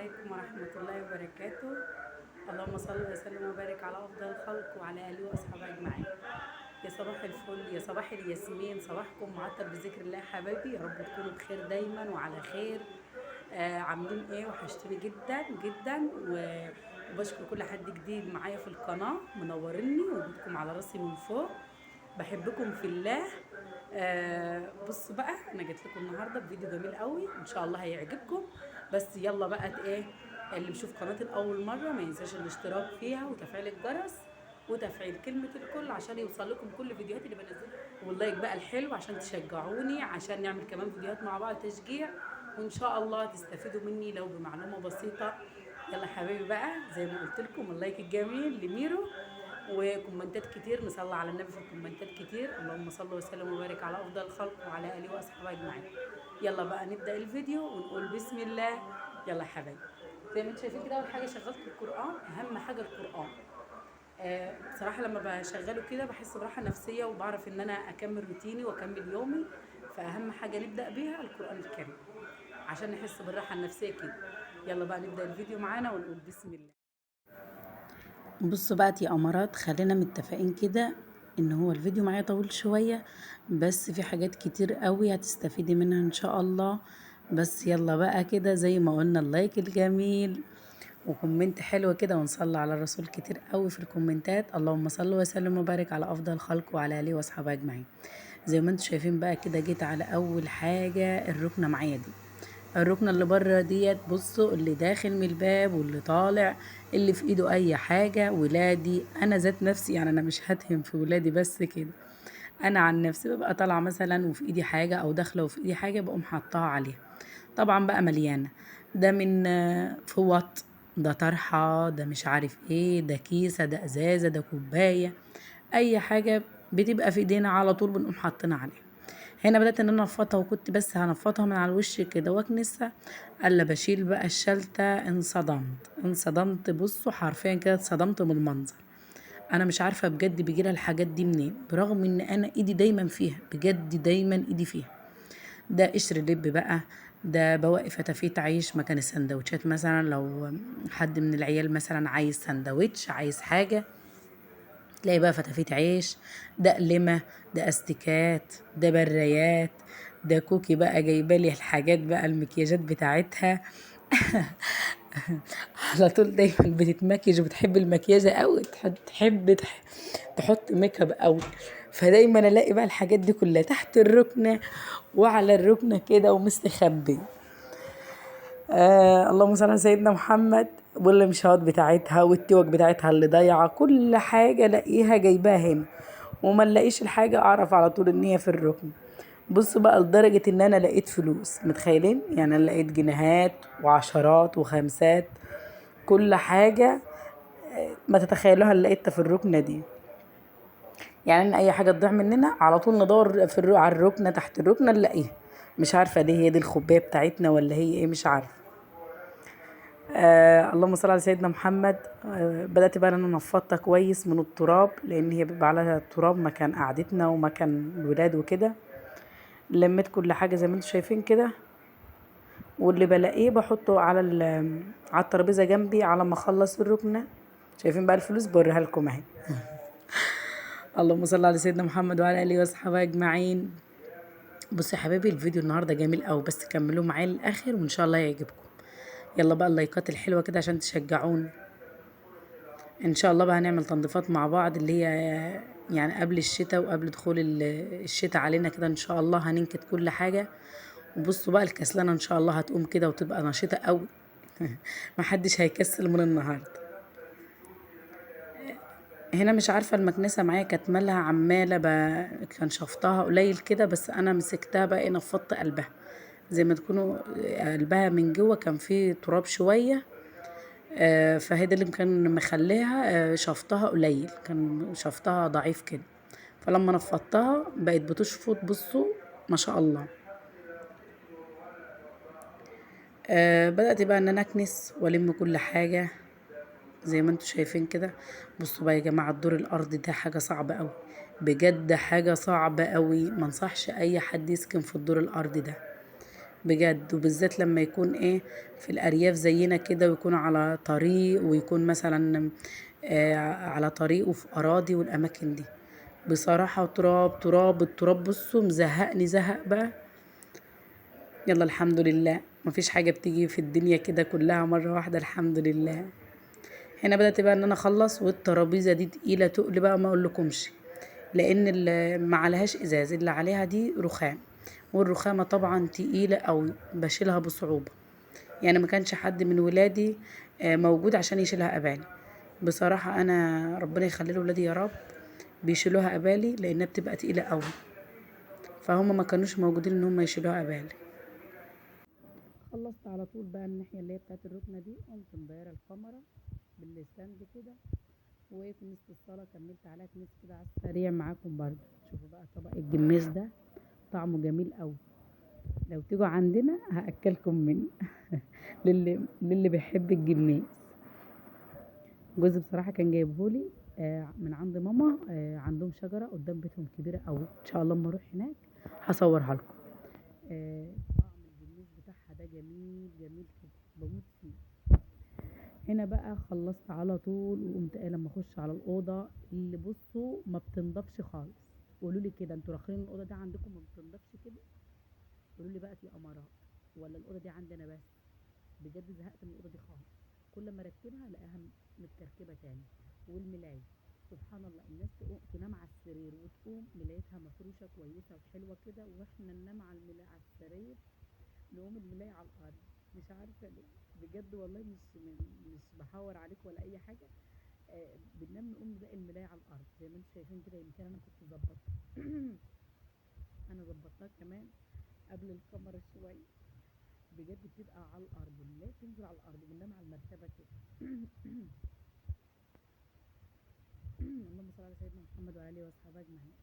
عليكم ورحمة الله وبركاته. اللهم صل وسلم وبارك على أفضل الخلق وعلى آله وأصحابه أجمعين. يا صباح الفل، يا صباح الياسمين، صباحكم معطر بذكر الله يا حبايبي. يا رب تكونوا بخير دايما وعلى خير. عاملين ايه؟ وحشتوني جدا جدا، وبشكر كل حد جديد معايا في القناة، منورني وجودكم على راسي من فوق. بحبكم في الله. بصوا بقى، انا جيت لكم النهارده بفيديو جميل قوي ان شاء الله هيعجبكم. بس يلا بقى ايه، اللي بيشوف قناتي لاول مرة ما ينساش الاشتراك فيها وتفعيل الجرس وتفعيل كلمة الكل عشان يوصل لكم كل فيديوهات اللي بنزلها، وال like بقى الحلو عشان تشجعوني، عشان نعمل كمان فيديوهات مع بعض تشجيع، وان شاء الله تستفيدوا مني لو بمعلومة بسيطة. يلا حبايبي بقى، زي ما قلت لكم ال like الجميل لميرو، وكومنتات كتير، نصلي على النبي في الكومنتات كتير. اللهم صل وسلم وبارك على افضل الخلق وعلى اله واصحابه اجمعين. يلا بقى نبدا الفيديو ونقول بسم الله. يلا يا حبايبي، زي ما انتم شايفين كده، اول حاجة شغلت القران، اهم حاجة القران. بصراحة لما بشغله كده بحس براحة نفسية، وبعرف ان انا اكمل روتيني واكمل يومي. فاهم حاجة نبدا بيها القران الكريم عشان نحس بالراحة النفسية كده. يلا بقى نبدا الفيديو معانا ونقول بسم الله. بصوا بقى يا قمرات، خلينا متفقين كده ان هو الفيديو معايا طويل شوية، بس في حاجات كتير قوي هتستفيدي منها ان شاء الله. بس يلا بقى كده، زي ما قلنا ال like الجميل و comment حلو كده، ونصلي على الرسول كتير قوي في الكومنتات. اللهم صل وسلم وبارك على افضل الخلق وعلى اله واصحابه اجمعين. زي ما انتم شايفين بقى كده، جيت على اول حاجة الركنه معايا دي، الركنه اللي بره ديت. بصوا اللي داخل من الباب واللي طالع، اللي في ايده اي حاجة. ولادي انا ذات نفسي، يعني انا مش هتهم في ولادي بس كده، انا عن نفسي ببقى طالعه مثلا وفي ايدي حاجة، او داخله وفي ايدي حاجة، بقوم حطاها عليها. طبعا بقى مليانة، ده من فوط، ده طرحه، ده مش عارف ايه، ده كيسه، ده ازازة، ده كوباية، اي حاجة بتبقى في ايدينا على طول بنقوم حاطينها عليها. هنا بدأت ان انا انفضها، وكنت بس هنفضها من على الوش كده واكنسها، الا بشيل بقى الشلتة. انصدمت، بصوا حرفيا كده اتصدمت من المنظر. انا مش عارفة بجد بيجيلها الحاجات دي منين، برغم ان انا ايدي دايما فيها، بجد دايما ايدي فيها. ده قشر لب بقى، ده بواقي فتافيت عيش مكان السندوتشات مثلا، لو حد من العيال مثلا عايز سندوتش، عايز حاجة، تلاقي بقى فتافيت عيش، ده قلمة، ده استيكات، ده برايات، ده كوكي بقى جايبالي الحاجات بقى، المكياجات بتاعتها. على طول دايما بتتمكج وبتحب المكياجة قوي، تحب تحط make up قوي. فدايما الاقي بقى الحاجات دي كلها تحت الركنة وعلى الركنة كده ومستخبية. اللهم صل على سيدنا محمد. والمشاط بتاعتها والتوك بتاعتها اللي ضايعة، كل حاجة الاقيها جايباها هنا، وما نلاقيش الحاجة اعرف على طول ان هي في الركن. بصوا بقى لدرجة ان انا لقيت فلوس، متخيلين؟ يعني انا لقيت جنيهات وعشرات وخمسات، كل حاجة ما تتخيلوها اللي لقيتها في الركنة دي. يعني ان اي حاجة تضيع مننا على طول ندور في على الركنة، تحت الركنة نلاقيها. مش عارفة دي هي دي الخباية بتاعتنا ولا هي ايه، مش عارفة. اللهم صل على سيدنا محمد. بدأت بقى ان انا انفضها كويس من التراب، لان هي بيبقى عليها التراب مكان قعدتنا ومكان الولاد وكده. لميت كل حاجة زي ما انتم شايفين كده، واللي بلاقيه بحطه على الترابيزة جنبي على ما اخلص الركنة. شايفين بقى الفلوس بوريها لكم اهي. اللهم صل على سيدنا محمد وعلى اله واصحابه اجمعين. بصوا يا حبايبي، الفيديو النهارده جميل قوي، بس كملوه معايا للاخر وان شاء الله يعجبكم. يلا بقى اللايكات الحلوة كده عشان تشجعوني. ان شاء الله بقى هنعمل تنظيفات مع بعض، اللي هي يعني قبل الشتاء وقبل دخول الشتاء علينا كده ان شاء الله هننكت كل حاجة. وبصوا بقى الكسلانه ان شاء الله هتقوم كده وتبقى نشيطه قوي. محدش هيكسل من النهارده. هنا مش عارفه المكنسة معايا كانت مالها عماله كان شفطها قليل كده، بس انا مسكتها بقى ايه، نفضت قلبها زي ما تكونوا قلبها من جوه كان فيه تراب شوية. فهي ده اللي كان مخليها، شفطها قليل، كان شفطها ضعيف كده. فلما نفضتها بقت بتشفط، بصوا ما شاء الله. بدأت بقى ان انا اكنس والم كل حاجة زي ما انتوا شايفين كده. بصوا بقى يا جماعة، الدور الارضي ده حاجة صعبة قوي بجد، حاجة صعبة قوي. ما انصحش اي حد يسكن في الدور الارضي ده. بجد، وبالذات لما يكون ايه في الارياف زينا كده، ويكون على طريق، ويكون مثلا على طريق وفي اراضي والاماكن دي بصراحة تراب تراب التراب. بصوا مزهقني زهق بقى. يلا الحمد لله، مفيش حاجة بتيجي في الدنيا كده كلها مرة واحدة، الحمد لله. هنا بدأت بقى ان انا اخلص، والترابيزة دي تقيلة تقل بقى ما اقولكمش، لان ما عليهاش ازاز، اللي عليها دي رخام، والرخامة طبعا تقيلة قوي، بشيلها بصعوبة. يعني ما كانش حد من ولادي موجود عشان يشيلها قبالي بصراحة. انا ربنا يخلي له ولادي يا رب، بيشيلوها قبالي لانها بتبقى تقيلة قوي، فهم ما كانوش موجودين ان هم يشيلوها قبالي. خلصت على طول بقى الناحية اللي هي بتاعت الركنة دي، قمت مدايرة الكاميرا بالستاند كده، وكنست الصالة كملت عليها كنس كده على السريع معاكم برضه. شوفوا بقى طبق الجميز ده طعمه جميل قوي، لو تيجوا عندنا هأكلكم منه. للي بيحب الجميز. جوزي بصراحة كان جايبهولي من عند ماما، عندهم شجرة قدام بيتهم كبيرة قوي، ان شاء الله اما اروح هناك هصورها لكم. طعم الجميز بتاعها ده جميل جميل كده، بموت فيه. هنا بقى خلصت على طول، وقمت قايله لما اخش على الاوضة اللي بصوا ما بتنضفش خالص. قولوا لي كده انتوا راخرين الاوضة دي عندكم ما بتنضفش كده؟ قولوا لي بقى في امارات ولا الاوضة دي عندنا بس؟ بجد زهقت من الاوضة دي خالص، كل ما ارتبها الاقيها متكركبه تاني. والملايه سبحان الله، الناس تنام على السرير وتقوم ملايتها مفروشه كويسة وحلوه كده، واحنا ننام على الملايه على السرير نقوم الملايه على الارض، مش عارفه ليه بجد والله، مش بحور عليك ولا اي حاجة. بننام نقوم نلاقي الملايه على الارض زي ما انتم شايفين كده. يمكن انا كنت ظبطتها انا ظبطتها كمان قبل الكاميرا شوية، بجد بتبقى على الارض، الملايه بتنزل على الارض، بننام على المرتبة كده. اللهم صل على سيدنا محمد وعلى اله وصحبه اجمعين.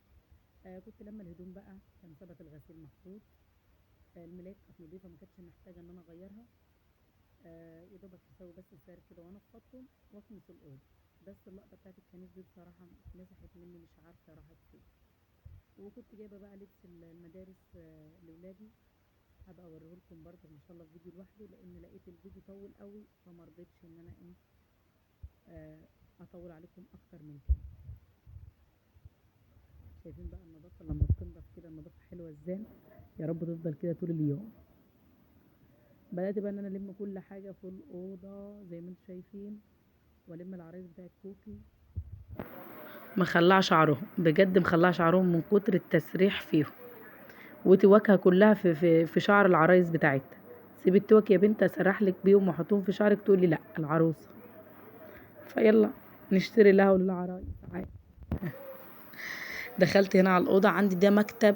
كنت لما الهدوم بقى كان ثبت الغسيل محطوط، الملايه كانت نظيفة ما كانتش محتاجه ان انا اغيرها، يا دوبك اسوي بس السعر كده وانفضهم واكنس الاوضة. بس اللقطة بتاعت الكنيس دي بصراحة اتمسحت مني، مش عارفه راحت فين. وكنت جايبه بقى لبس المدارس لاولادي، هبقى اوريه لكم برده ان شاء الله في فيديو لوحده، لان لقيت الفيديو طول قوي فما رضيتش ان انا اطول عليكم اكتر من كده. شايفين بقى النظافة لما بتنضف كده، النظافة حلوة ازاي، يا رب تفضل كده طول اليوم. بدات بقى ان انا الم كل حاجة في الاوضة زي ما انتم شايفين، والم العرايس بتاعت كوكي مخلعه شعرهم، بجد مخلعه شعرهم من كتر التسريح فيهم، وتواكها كلها في شعر العرايس بتاعتها. سيبي التوك يا بنت اسرح لك بيهم واحطهم في شعرك، تقولي لا العروسة، فيلا نشتري لها وللعرايس عادي. دخلت هنا على الاوضة، عندي ده مكتب،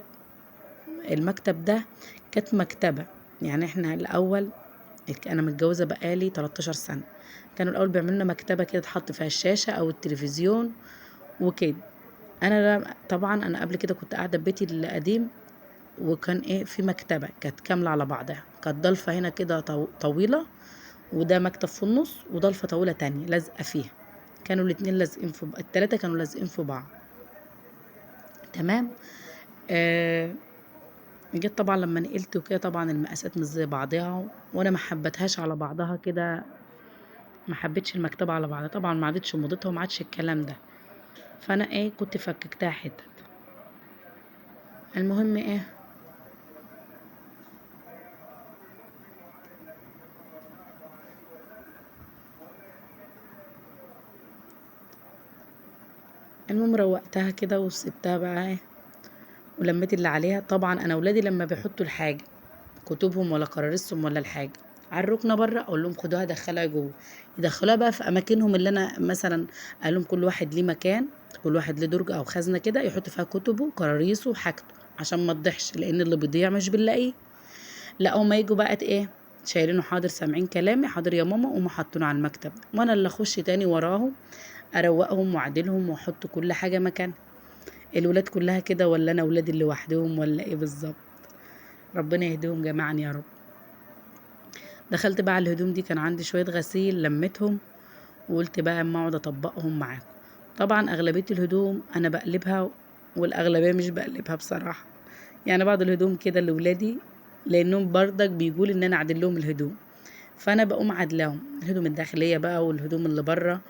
المكتب ده كانت مكتبه. يعني احنا الاول انا متجوزة بقالي 13 سنة، كانوا الاول بيعملوا لنا مكتبه كده تحط فيها الشاشة او التلفزيون وكده. انا طبعا انا قبل كده كنت قاعدة في بيتي القديم، وكان في مكتبه كانت كاملة على بعضها، كانت ضلفه هنا كده طويلة، وده مكتب في النص، وضلفه طويلة تانية لازقه فيها، كانوا الاتنين لازقين في التلاتة كانوا لازقين في بعض. تمام. جيت طبعا لما نقلت وكده، طبعا المقاسات مش زي بعضها، وانا ما حبتهاش على بعضها كده، ما حبيتش المكتبة على بعضها، طبعا ما عادتش موضتها وما عادش الكلام ده، فانا كنت فككتها حتت. المهم المهم روقتها كده وسبتها بقى ولميت اللي عليها. طبعا انا ولادي لما بيحطوا الحاجة كتبهم ولا كراريسهم ولا الحاجة على الركنه بره، اقول لهم خدوها دخلوها جوه، يدخلوها بقى في اماكنهم اللي انا مثلا قال لهم كل واحد ليه مكان، كل واحد ليه درج او خزنه كده يحط فيها كتبه كراريسه وحاجته عشان ما تضيعش، لان اللي بيضيع مش بنلاقيه. لا هما يجوا بقى شايلينه، حاضر سامعين كلامي، حاضر يا ماما، وما حاطينه على المكتب، وانا اللي اخش تاني وراهم اروقهم واعدلهم واحط كل حاجة مكانها. الولاد كلها كده ولا انا ولادي اللي لوحدهم ولا ايه بالظبط؟ ربنا يهديهم جميعا يا رب. دخلت بقى على الهدوم دي، كان عندي شوية غسيل لميتهم، وقلت بقى اما اقعد اطبقهم معاكم. طبعا اغلبية الهدوم انا بقلبها، والاغلبيه مش بقلبها بصراحة، يعني بعض الهدوم كده لولادي لانهم بردك بيقول ان انا اعدل لهم الهدوم، فانا بقوم عدلاهم الهدوم الداخلية بقى والهدوم اللي بره،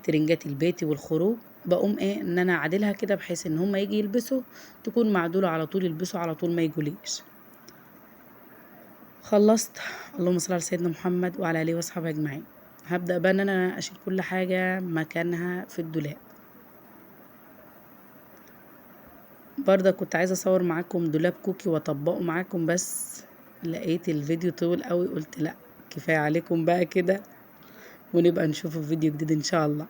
ترنجات البيت والخروج، بقوم ايه ان انا اعدلها كده بحيث ان هم يجي يلبسوا تكون معدوله على طول، يلبسوا على طول ما يجوليش. خلصت، اللهم صل على سيدنا محمد وعلى اله واصحابه اجمعين. هبدا بقى ان انا اشيل كل حاجة مكانها في الدولاب. برضه كنت عايزه اصور معاكم دولاب كوكي واطبقه معاكم، بس لقيت الفيديو طول قوي، قلت لا كفاية عليكم بقى كده، ونبقى نشوفه في فيديو جديد ان شاء الله.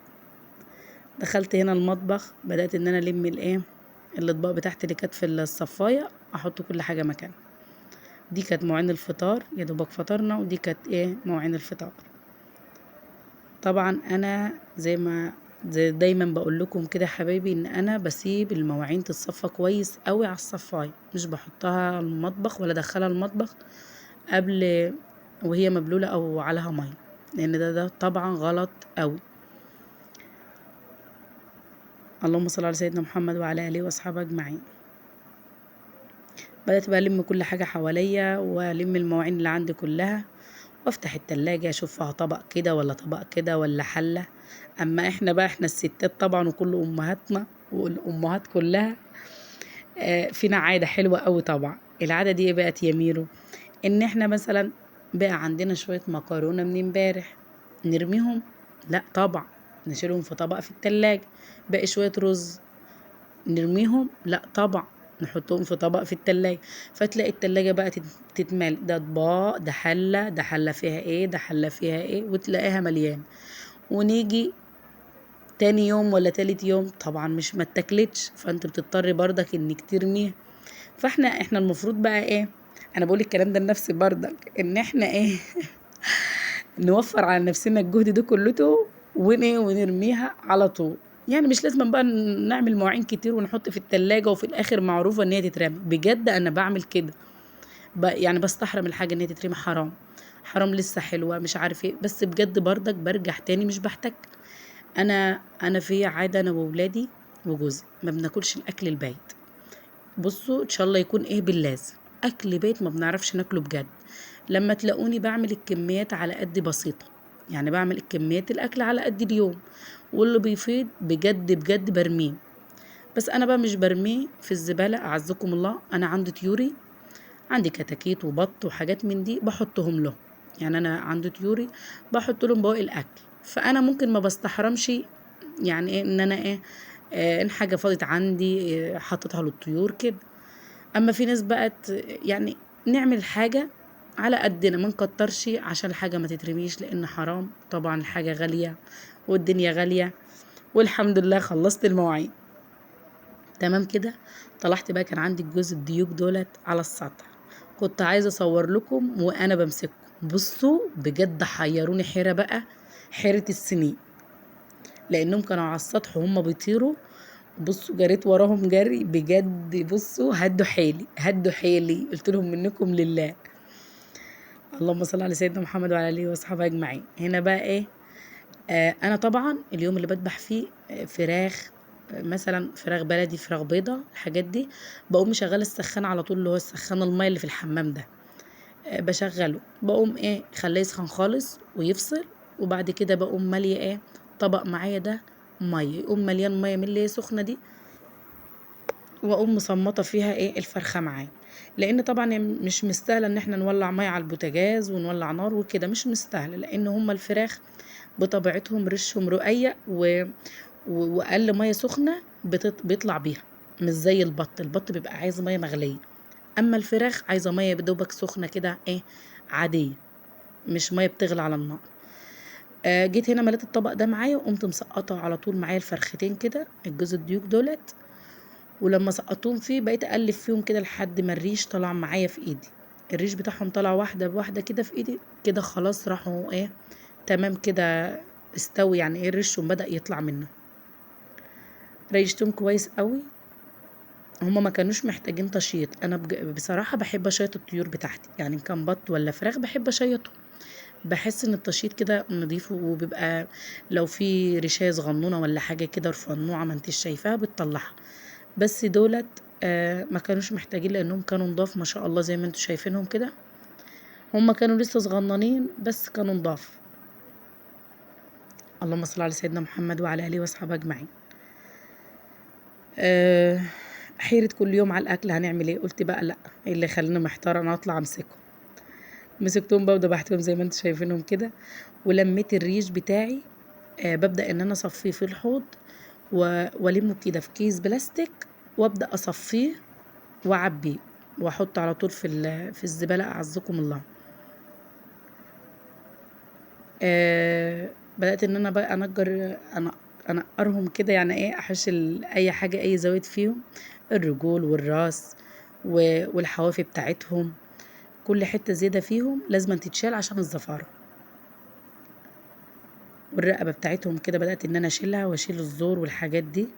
دخلت هنا المطبخ، بدات ان انا الم الايه الاطباق بتاعتي اللي كانت في الصفايه، احط كل حاجة مكانها. دي كانت مواعين الفطار، يا دوبك فطرنا، ودي كانت ايه مواعين الفطار. طبعا انا زي دايما بقول لكم كده حبايبي، ان انا بسيب المواعين تتصفى كويس قوي على الصفايه، مش بحطها المطبخ ولا ادخلها المطبخ قبل وهي مبلوله او عليها مية، لان ده طبعا غلط قوي. اللهم صل على سيدنا محمد وعلى اله واصحابه اجمعين. بدات بقى الم كل حاجة حواليا، والم المواعين اللي عندي كلها، وافتح التلاجة اشوف فيها طبق كده ولا طبق كده ولا حله. اما احنا بقى، احنا الستات طبعا وكل امهاتنا والامهات كلها فينا عادة حلوة قوي. طبعا العادة دي ايه بقت يا ميرو؟ ان احنا مثلا بقى عندنا شوية مكرونه من امبارح، نرميهم؟ لا طبعا، نشيلهم في طبق في التلاجة. باقي شوية رز نرميهم؟ لا طبعا، نحطهم في طبق في التلاجة. فتلاقي التلاجة بقى تتمل، ده اطباق، ده حلة، ده حلة فيها ايه، ده حلة فيها ايه، وتلاقيها مليانة. ونيجي تاني يوم ولا تالت يوم طبعا مش ما اتاكلتش، فانت بتضطري برضك انك ترميها. فاحنا المفروض بقى ايه، انا بقول الكلام ده لنفسي برضك، ان احنا ايه نوفر على نفسنا الجهد ده كلته ونرميها على طول. يعني مش لازم بقى نعمل مواعين كتير ونحط في التلاجة وفي الاخر معروفة ان هي تترمي. بجد انا بعمل كده، يعني بستحرم الحاجة ان هي تترمي، حرام حرام لسه حلوة مش عارف ايه، بس بجد برضك برجع تاني مش بحتك. انا في عادة، انا وولادي وجوزي ما بناكلش الاكل البايت. بصوا ان شاء الله يكون ايه باللازم، اكل بيت ما بنعرفش ناكله بجد. لما تلاقوني بعمل الكميات على قد بسيطة، يعني بعمل الكميات الاكل على قد اليوم، واللي بيفيض بجد بجد برميه. بس انا بقى مش برميه في الزبالة، اعزكم الله. انا عندي طيوري، عندي كتاكيت وبط وحاجات من دي، بحطهم لهم. يعني انا عندي طيوري بحط لهم بواقي الاكل، فانا ممكن ما بستحرمش يعني ايه ان انا ايه، ان حاجة فاضت عندي حطيتها للطيور كده. اما في ناس بقت يعني نعمل حاجة على قدنا، ما نكترش عشان الحاجة ما تترميش، لان حرام طبعا، الحاجة غالية والدنيا غالية. والحمد لله خلصت المواعين تمام كده. طلعت بقى، كان عندي الجوز الديوك دولت على السطح، كنت عايزه اصور لكم وانا بمسكهم. بصوا بجد حيروني حيره بقى، حيره السنين، لانهم كانوا على السطح وهم بيطيروا. بصوا جريت وراهم جري بجد، بصوا هدوا حيلي هدوا حيلي، قلت لهم منكم لله. اللهم صل على سيدنا محمد وعلى اله وصحبه اجمعين. هنا بقى ايه، انا طبعا اليوم اللي بذبح فيه فراخ، مثلا فراخ بلدي، فراخ بيضة، الحاجات دي، بقوم مشغله السخان على طول، اللي هو السخان المية اللي في الحمام ده، بشغله، بقوم ايه خليه يسخن خالص ويفصل، وبعد كده بقوم ماليه ايه طبق معايا ده مية، يقوم مليان مية من اللي هي سخنة دي، واقوم مصمطه فيها ايه الفرخه معايا. لان طبعا مش مستاهلة ان احنا نولع مية على البوتاجاز ونولع نار وكده، مش مستاهلة، لان هما الفراخ بطبيعتهم ريشهم رقيق واقل مية سخنة بيطلع بيها، مش زي البط. البط بيبقى عايز مية مغليه، اما الفراخ عايزه مية بدوبك سخنة كده ايه عادية، مش مية بتغلي على النار. جيت هنا مليت الطبق ده معايا، وقمت مسقطه على طول معايا الفرختين كده الجوز الديوك دولت، ولما سقطتهم فيه بقيت اقلب فيهم كده لحد ما الريش طلع معايا في ايدي، الريش بتاعهم طلع واحدة بواحدة كده في ايدي كده، خلاص راحوا ايه تمام كده استوي، يعني ايه الريش وبدأ يطلع منه. ريشتهم كويس قوي، هما ما كانوش محتاجين تشيط. انا بصراحة بحب اشيط الطيور بتاعتي، يعني ان كان بط ولا فراخ بحب اشيطه، بحس ان التشيط كده نضيف، وبيبقى لو في ريشايه صغنونه ولا حاجة كده رفنوعه ما انتش شايفاها بتطلعها. بس دولت ما كانوش محتاجين لانهم كانوا نضاف ما شاء الله زي ما انتوا شايفينهم كده. هم كانوا لسه صغننين بس كانوا نضاف. اللهم صل على سيدنا محمد وعلى اله واصحابه اجمعين. حيرة كل يوم على الاكل هنعمل ايه، قلت بقى لا، ايه اللي خلاني محتارة، انا اطلع امسكهم. مسكتهم بقى وذبحتهم زي ما انتوا شايفينهم كده، ولميت الريش بتاعي. ببدأ ان انا اصفيه في الحوض والمه كده في كيس بلاستيك، وابدأ اصفيه واعبيه واحطه على طول في الزبالة، اعزكم الله. بدأت ان انا بقى انقرهم كده، يعني ايه، احش اي حاجة، اي زوايد فيهم، الرجول والراس والحوافي بتاعتهم، كل حتة زيادة فيهم لازم تتشال عشان الزفارة. والرقبة بتاعتهم كده بدأت ان انا اشيلها واشيل الزور والحاجات دي.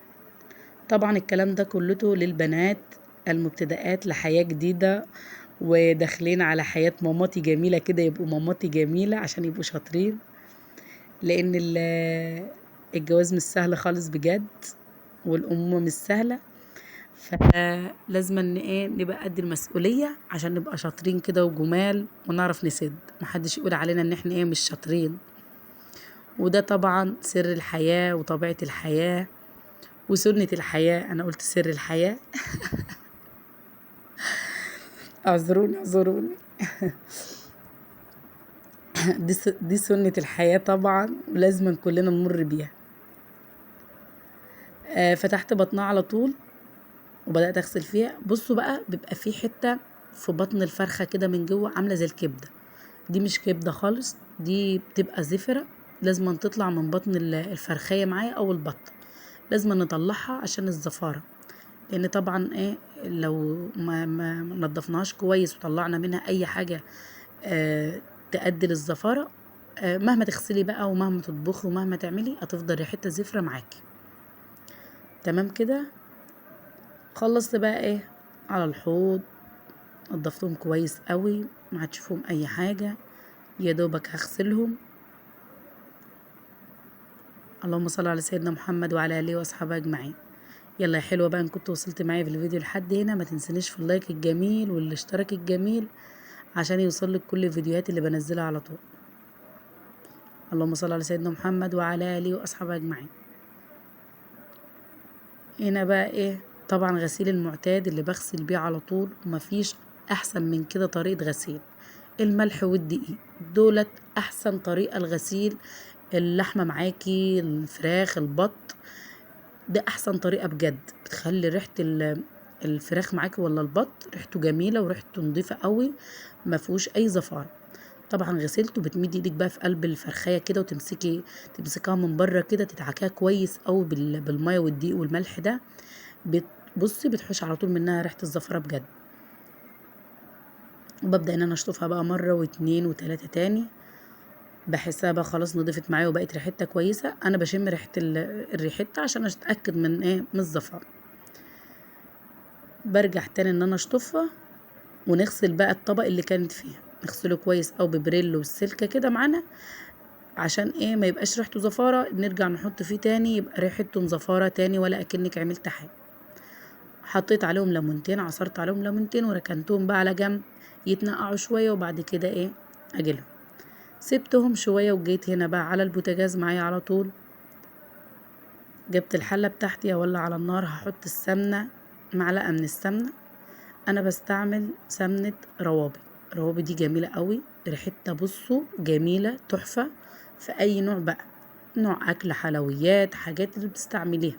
طبعا الكلام ده كلته للبنات المبتدئات لحياة جديدة وداخلين على حياة ماماتي جميلة كده، يبقوا ماماتي جميلة عشان يبقوا شاطرين، لان الجواز مش سهل خالص بجد، والأمومة مش سهلة، فلازم ان ايه نبقى قد المسؤولية عشان نبقى شاطرين كده وجمال ونعرف نسد، محدش يقول علينا ان احنا ايه مش شاطرين. وده طبعا سر الحياة وطبيعة الحياة وسنة الحياة. انا قلت سر الحياة اعذروني اعذروني دي سنة الحياة طبعا، ولازم كلنا نمر بيها. فتحت بطنها على طول وبدأت أغسل فيها. بصوا بقى، بيبقى في حتة في بطن الفرخة كده من جوه عاملة زي الكبدة، دي مش كبدة خالص، دي بتبقى زفرة، لازم تطلع من بطن الفرخية معايا أو البط، لازم نطلعها عشان الزفارة، لأن طبعا إيه لو ما نضفناهاش كويس وطلعنا منها أي حاجة تؤدي للزفارة، مهما تغسلي بقى ومهما تطبخي ومهما تعملي هتفضل ريحتها زفرة معاكي. تمام كده. خلصت بقى ايه على الحوض، نضفتهم كويس قوي، ما عادش فيهم اي حاجة، يا دوبك هغسلهم. اللهم صل على سيدنا محمد وعلى اله واصحابه اجمعين. يلا يا حلوة بقى، ان كنت وصلت معايا في الفيديو لحد هنا ما تنسنيش في اللايك الجميل والاشتراك الجميل عشان يوصلك كل الفيديوهات اللي بنزلها على طول. اللهم صل على سيدنا محمد وعلى اله واصحابه اجمعين. هنا بقى ايه، طبعا غسيل المعتاد اللي بغسل بيه على طول، ومفيش احسن من كده طريقة غسيل، الملح والدقيق دولت احسن طريقة لغسيل اللحمة معاكي، الفراخ، البط، ده احسن طريقة بجد، بتخلي ريحة الفراخ معاكي ولا البط ريحته جميلة وريحته نظيفة قوي، ما فيهوش اي زفارة. طبعا غسلته، بتمدي ايدك بقى في قلب الفرخايه كده وتمسكي، تمسكها من بره كده، تدعكيها كويس قوي بالمية والدقيق والملح ده، بصي بتحوش على طول منها ريحه الزفاره بجد. وببدا ان انا اشطفها بقى مرة واتنين وتلاتة تاني، بحسها بقى خلاص نضفت معايا وبقت ريحتها كويسة. انا بشم ريحه الريحتها عشان اتاكد من ايه، من الزفاره. برجع تاني ان انا اشطفها، ونغسل بقى الطبق اللي كانت فيها، نغسله كويس او ببريل والسلكه كده معانا عشان ايه ما يبقاش ريحته زفاره، نرجع نحط فيه تاني يبقى ريحته زفاره تاني ولا اكنك عملت حاجة. حطيت عليهم ليمونتين، عصرت عليهم ليمونتين وركنتهم بقى على جنب يتنقعوا شوية، وبعد كده ايه اجيلهم. سبتهم شوية وجيت هنا بقى على البوتاجاز معايا على طول، جبت الحلة بتاعتي اولع على النار، هحط السمنة، معلقه من السمنة. انا بستعمل سمنه روابي، روابي دي جميلة قوي، ريحتها بصوا جميلة تحفة في اي نوع بقى، نوع اكل، حلويات، حاجات اللي بتستعمليها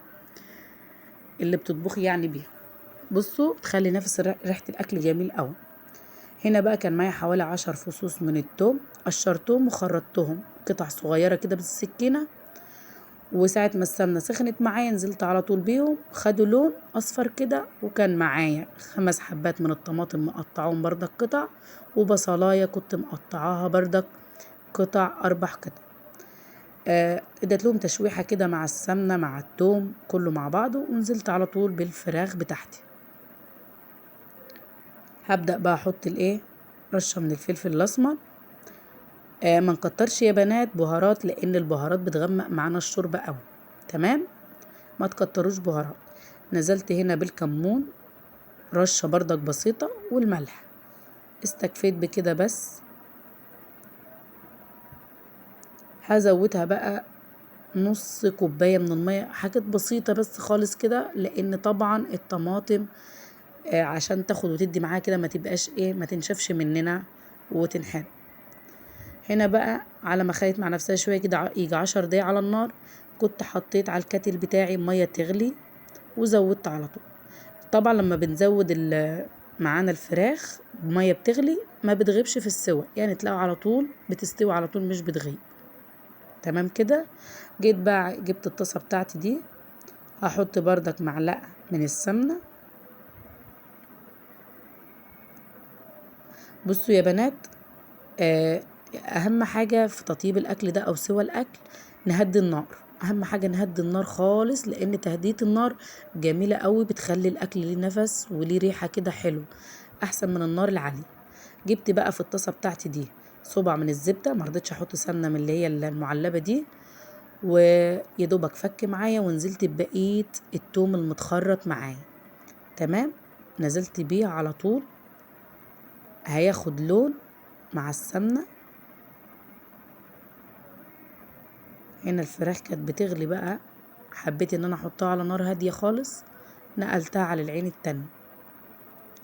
اللي بتطبخي يعني بيها، بصوا بتخلي نفس ريحه الاكل جميل قوي. هنا بقى كان معايا حوالي 10 فصوص من التوم، قشرتهم وخرطتهم قطع صغيرة كده بالسكينة، وساعة ما السمنة سخنت معايا نزلت على طول بيهم، خدوا لون اصفر كده. وكان معايا 5 حبات من الطماطم مقطعاهم بردك قطع، وبصلايه كنت مقطعاها بردك قطع 4 قطع. اديت لهم تشويحه كده مع السمنة مع التوم كله مع بعضه، ونزلت على طول بالفراخ بتاعتي. هبدأ بقى احط الايه، رشه من الفلفل الاسمر. ما نكترش يا بنات بهارات لان البهارات بتغمق معانا الشوربة قوي، تمام؟ ما تكتروش بهارات. نزلت هنا بالكمون، رشة بردك بسيطة، والملح. استكفيت بكده بس. هزودها بقى نص كوباية من المية، حاجات بسيطة بس خالص كده، لان طبعا الطماطم عشان تاخد وتدي معاها كده، ما تبقاش ايه، ما تنشفش مننا وتنحرق. هنا بقى على ما خدت مع نفسها شوية كده، يجي 10 دقايق على النار، كنت حطيت على الكاتل بتاعي مية تغلي وزودت على طول. طبعا لما بنزود معانا الفراخ مية بتغلي ما بتغيبش في السوى، يعني تلاقوا على طول بتستوي على طول، مش بتغيب. تمام كده. جيت بقى جبت الطاسة بتاعتي دي، هحط بردك معلقة من السمنة. بصوا يا بنات، اهم حاجة في تطيب الاكل ده او سوى الاكل نهدي النار. اهم حاجة نهدي النار خالص، لان تهدية النار جميلة قوي، بتخلي الاكل ليه نفس وليه ريحة كده حلو، احسن من النار العالية. جبت بقى في الطاسة بتاعتي دي صبع من الزبدة، ما رضيتش احط سمنة من اللي هي المعلبة دي، ويا دوبك فك معايا، ونزلت ببقية التوم المتخرط معايا. تمام، نزلت بيه على طول، هياخد لون مع السمنة. هنا الفراخ كانت بتغلي بقى، حبيت ان انا احطها على نار هادية خالص، نقلتها على العين التانية،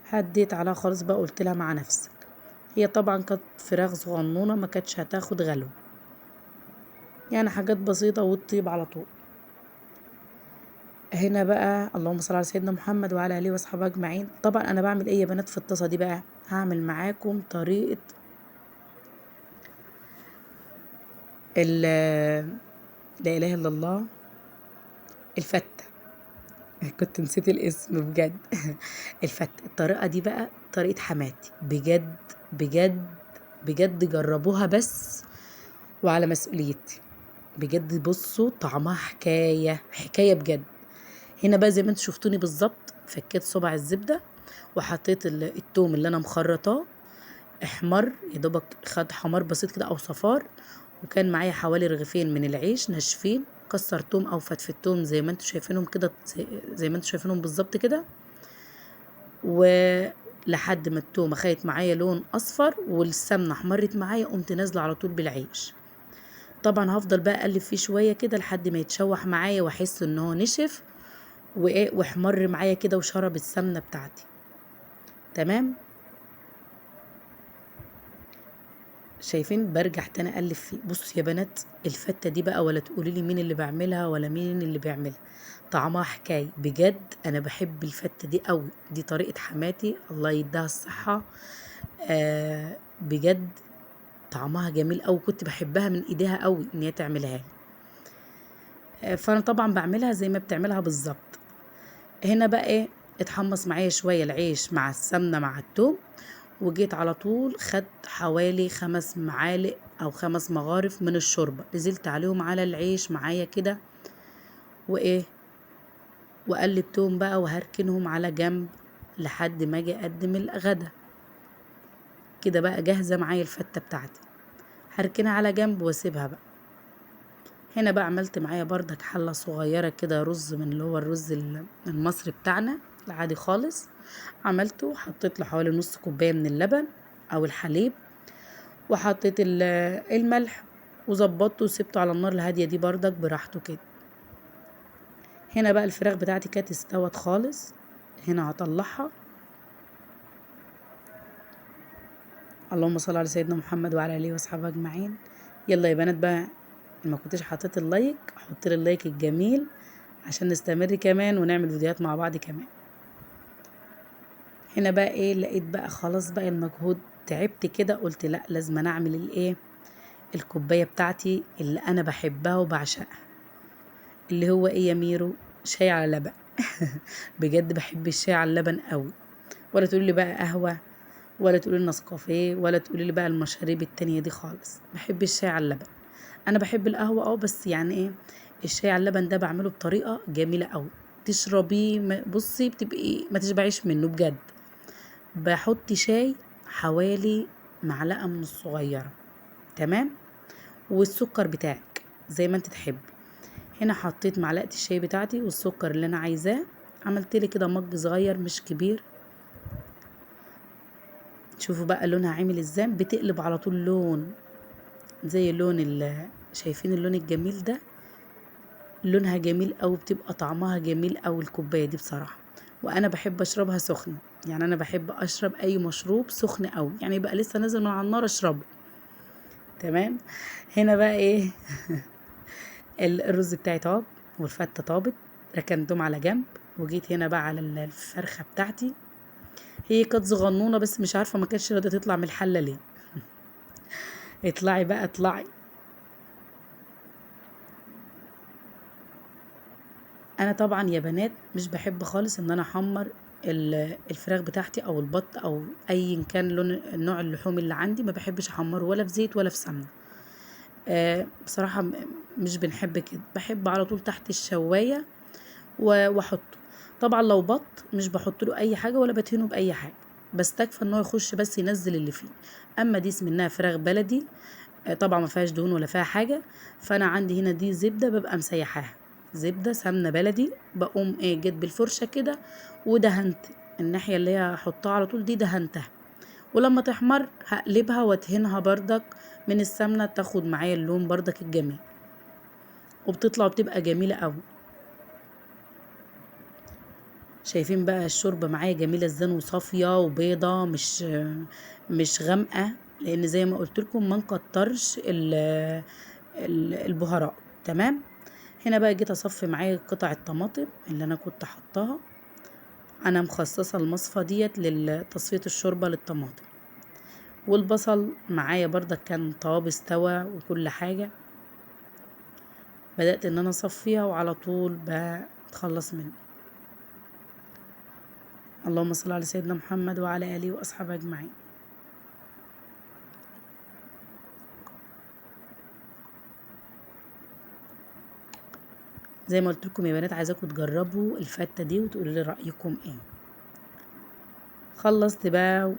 هديت عليها خالص بقى، قلت لها مع نفسك. هي طبعا كانت فراخ صغنونة، ما كانتش هتاخد غلو، يعني حاجات بسيطة وتطيب على طول. هنا بقى اللهم صل على سيدنا محمد وعلى آله وأصحابه أجمعين. طبعا أنا بعمل إيه يا بنات في الطاسة دي بقى؟ هعمل معاكم طريقة لا إله إلا الله، الفتة. كنت نسيت الاسم بجد. الفتة، الطريقة دي بقى طريقة حماتي، بجد بجد بجد جربوها بس وعلى مسؤوليتي بجد. بصوا طعمها حكاية حكاية بجد. هنا بقى زي ما انتوا شفتوني بالظبط، فكيت صبع الزبدة وحطيت التوم اللي انا مخرطاه، احمر يا دوبك، خد حمار بسيط كده او صفار، وكان معايا حوالي رغيفين من العيش ناشفين، كسرتهم او فتفتهم زي ما انتوا شايفينهم كده، زي ما انتوا شايفينهم بالظبط كده، ولحد ما التومه خدت معايا لون اصفر والسمنه احمرت معايا، قمت نازله على طول بالعيش. طبعا هفضل بقى اقلب فيه شوية كده لحد ما يتشوح معايا واحس ان هو نشف واحمر معايا كده وشرب السمنة بتاعتي. تمام، شايفين؟ برجع تاني اقلب فيه. بصوا يا بنات الفته دي بقى، ولا تقولي لي مين اللي بعملها ولا مين اللي بيعملها، طعمها حكاية بجد. انا بحب الفته دي قوي، دي طريقه حماتي الله يديها الصحة، بجد طعمها جميل قوي، كنت بحبها من ايديها قوي ان هي تعملها لي. فانا طبعا بعملها زي ما بتعملها بالظبط. هنا بقى ايه، اتحمص معايا شوية العيش مع السمنة مع التوم، وجيت على طول خدت حوالي 5 معالق او 5 مغارف من الشوربة، نزلت عليهم على العيش معايا كده وقلبتهم بقى، وهركنهم على جنب لحد ما اجي اقدم الغدا. كده بقى جاهزة معايا الفته بتاعتي، هركنها على جنب واسيبها بقى. هنا بقى عملت معايا بردك حله صغيرة كده رز من اللي هو الرز المصري بتاعنا العادي خالص، عملته وحطيت له حوالي نص كوباية من اللبن او الحليب، وحطيت الملح وظبطته وسبته على النار الهادية دي بردك براحته كده. هنا بقى الفراخ بتاعتي كانت استوت خالص، هنا هطلعها. اللهم صل على سيدنا محمد وعلى اله واصحابه اجمعين. يلا يا بنات بقى، ما كنتش حطيت ال like، حط لي ال like الجميل عشان نستمر كمان ونعمل فيديوهات مع بعض كمان. هنا بقى ايه، لقيت بقى خلاص بقى المجهود تعبت كده، قلت لا لازم انا اعمل الايه، الكوباية بتاعتي اللي انا بحبها وبعشقها، اللي هو ايه يا ميرو؟ شاي على لبن. بجد بحب الشاي على اللبن قوي، ولا تقولي لي بقى قهوة، ولا تقولي لي نسكافيه، ولا تقولي لي بقى المشاريب التانية دي خالص. بحب الشاي على اللبن. انا بحب القهوة بس يعني ايه، الشاي على اللبن ده بعمله بطريقة جميلة قوي، تشربيه بصي بتبقي ما تشبعيش منه بجد. بحط شاي حوالي معلقه من الصغيرة، تمام، والسكر بتاعك زي ما انت تحب. هنا حطيت معلقه الشاي بتاعتي والسكر اللي انا عايزاه، عملت لي كده مج صغير مش كبير. شوفوا بقى لونها عامل ازاي، بتقلب على طول لون زي لون، شايفين اللون الجميل ده؟ لونها جميل قوي، بتبقى طعمها جميل قوي الكوباية دي بصراحة. وانا بحب اشربها سخنة، يعني انا بحب اشرب اي مشروب سخن قوي، يعني يبقى لسه نازل من على النار اشربه. تمام. هنا بقى ايه الرز بتاعي طاب والفته طابت، ركنتهم على جنب. وجيت هنا بقى على الفرخه بتاعتي، هي كانت صغنونه بس مش عارفه ما كانتش راضية تطلع من الحلة ليه. اطلعي بقى اطلعي. انا طبعا يا بنات مش بحب خالص ان انا احمر الفراخ بتاعتي او البط او ايا كان لون نوع اللحوم اللي عندي، ما بحبش احمره ولا في زيت ولا في سمنه. بصراحة مش بنحب كده، بحب على طول تحت الشوايه واحطه. طبعا لو بط مش بحط له اي حاجة ولا بدهنه باي حاجة، بستكفى ان هو يخش بس ينزل اللي فيه. اما دي اسمها فراخ بلدي، طبعا ما فيهاش دهون ولا فيها حاجة، فانا عندي هنا دي زبدة ببقى مسيحاها، زبدة سمنه بلدي، بقوم ايه جيت بالفرشه كده ودهنت الناحية اللي هي هحطها على طول دي، دهنتها. ولما تحمر هقلبها وادهنها بردك من السمنة، تاخد معايا اللون بردك الجميل، وبتطلع وبتبقى جميلة قوي. شايفين بقى الشوربة معايا جميلة ازاي وصافيه وبيضه، مش غامقه، لان زي ما قلت لكم ما نكترش البهارات. تمام. هنا بقى جيت اصفي معايا قطع الطماطم اللي انا كنت حطاها، انا مخصصة المصفى ديت لتصفيه الشوربة للطماطم. والبصل معايا بردك كان طاب استوى وكل حاجة، بدات ان انا اصفيها وعلى طول بتخلص منه. اللهم صل على سيدنا محمد وعلى اله واصحابه اجمعين. زي ما قلت لكم يا بنات عايزاكم تجربوا الفته دي وتقولوا لي رايكم ايه. خلصت بقى،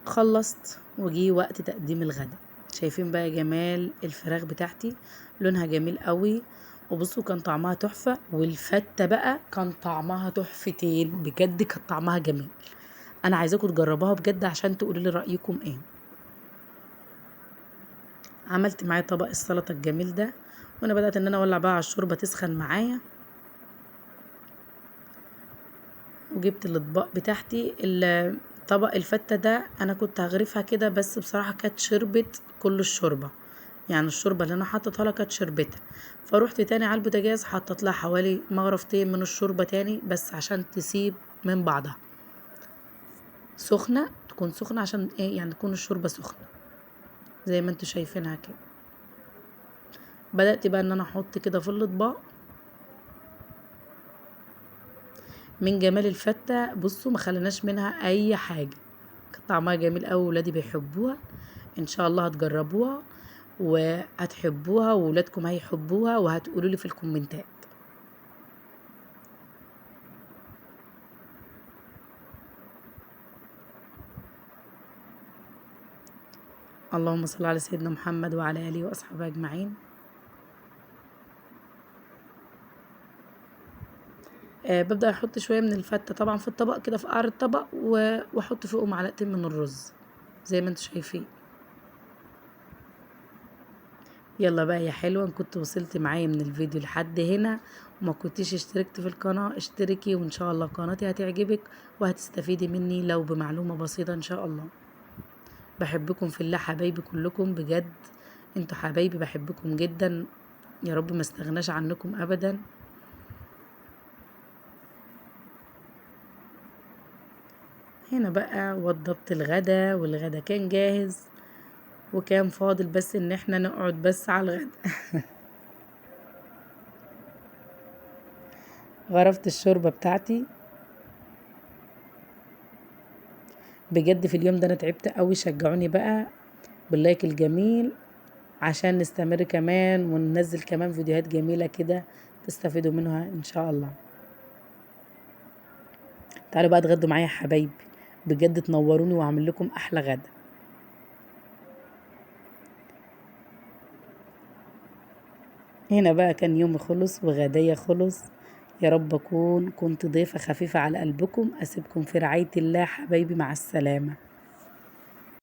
خلصت وجي وقت تقديم الغداء. شايفين بقى جمال الفراخ بتاعتي، لونها جميل قوي، وبصوا كان طعمها تحفة. والفته بقى كان طعمها تحفتين بجد، كان طعمها جميل. انا عايزاكم تجربوها بجد عشان تقولوا لي رايكم ايه. عملت معايا طبق السلطة الجميل ده، وانا بدات ان انا اولع بقى على الشوربة تسخن معايا، وجبت الاطباق بتاعتي. طبق الفته ده انا كنت هغرفها كده، بس بصراحة كانت شربت كل الشوربة، يعني الشوربة اللي انا حطيتها لها كانت شربتها. فروحت تاني على البوتاجاز حطيت لها حوالي مغرفتين من الشوربة تاني، بس عشان تسيب من بعضها سخنة، تكون سخنة عشان ايه، يعني تكون الشوربة سخنة زي ما انتوا شايفينها كده. بدأت بقى ان انا احط كده في الاطباق. من جمال الفتة بصوا ما خليناش منها اي حاجة، كان طعمها جميل قوي، ولادي بيحبوها. ان شاء الله هتجربوها وهتحبوها، وولادكم هيحبوها، وهتقولوا لي في الكومنتات. اللهم صل على سيدنا محمد وعلى آله وأصحابه أجمعين. ببدأ أحط شوية من الفتة طبعا في الطبق كده، في قعر الطبق، وأحط فوقه معلقتين من الرز زي ما انتوا شايفين. يلا بقى يا حلوة، ان كنت وصلت معايا من الفيديو لحد هنا وما كنتيش اشتركت في القناة، اشتركي، وان شاء الله قناتي هتعجبك وهتستفيدي مني لو بمعلومة بسيطة ان شاء الله. بحبكم في الله حبايبي كلكم، بجد انتوا حبايبي، بحبكم جدا، يا رب ما استغناش عنكم ابدا. هنا بقى وضبت الغدا، والغدا كان جاهز، وكان فاضل بس ان احنا نقعد بس على الغدا. غرفت الشوربة بتاعتي. بجد في اليوم ده انا تعبت قوي، شجعوني بقى باللايك الجميل عشان نستمر كمان وننزل كمان فيديوهات جميلة كده تستفيدوا منها ان شاء الله. تعالوا بقى اتغدوا معايا يا حبايبي، بجد تنوروني واعمل لكم احلى غدا. هنا بقى كان يومي خلص وغدايا خلص. يا رب أكون كنت ضيفة خفيفة على قلبكم. أسيبكم في رعاية الله حبايبي، مع السلامة.